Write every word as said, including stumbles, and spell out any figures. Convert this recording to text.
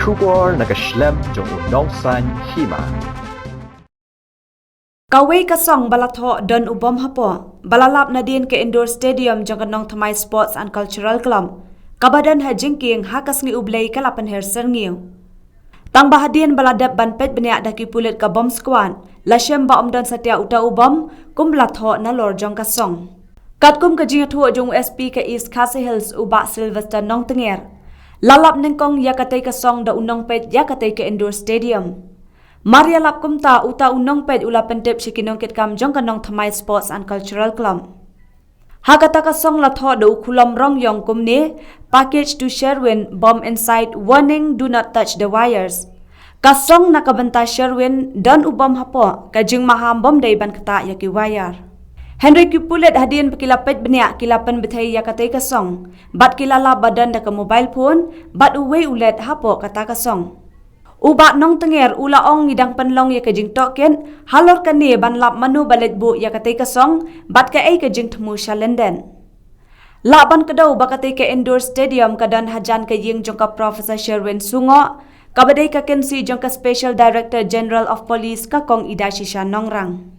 Khubor na ka shlem jong u nongsan hima. Kawei ka song ba la thoh don u bom hapoh, ba la lap nadien ka indoor stadium jong ka Nongthymmai Sports and Cultural Club, kaba don ha Jingkieng ha ka sngi U Blei ka la pynher syrngiew. Tang ba hadien ba la dep ban peit bniah da ki pulit ka bomb squad, la shem ba ym don satia uta u bom, kum ba la thoh nalor jong ka song. Katkum ka jingïathuh jong u S P ka East Khasi Hills u Bah Sylvester Nongtnger, la lap nyngkong ïa katei ka song da u nongpeit ïa katei ka indoor stadium. Mar ïalap kumta, uta u nongpeit u la pyntip sha ki nongkitkam jong ka Nongthymmai Sports and Cultural Club. Ha kata ka song la thoh da u khulom rong ïong kumne, "Package to Sherwin, bomb inside, warning, do not touch the wires." Ka song na ka bynta Sherwin, don u bom hapoh, ka jingmaham bym dei ban ktah ïa ki wire. Hynrei ki pulit hadien ba ki la peit bniah ki la pynbthei ïa katei ka song, bad ki la lap ba don da ka mobile phone bad uwei u leit hapoh kata ka song. U Bah Nongtnger u la ong ngi dang pynlong ïa ka jingtohkit halor kane ban lap mano ba leit buh ïa katei ka song bad kaei ka jingthmu sha lyndet. Lah ban kdew ba katei ka indoor stadium ka don hajan ka ïing jong ka Professor Sherwin Sungoh, kaba dei ka kynsi jong ka Special Director General of Police ka Kong Idashisha Nongrang.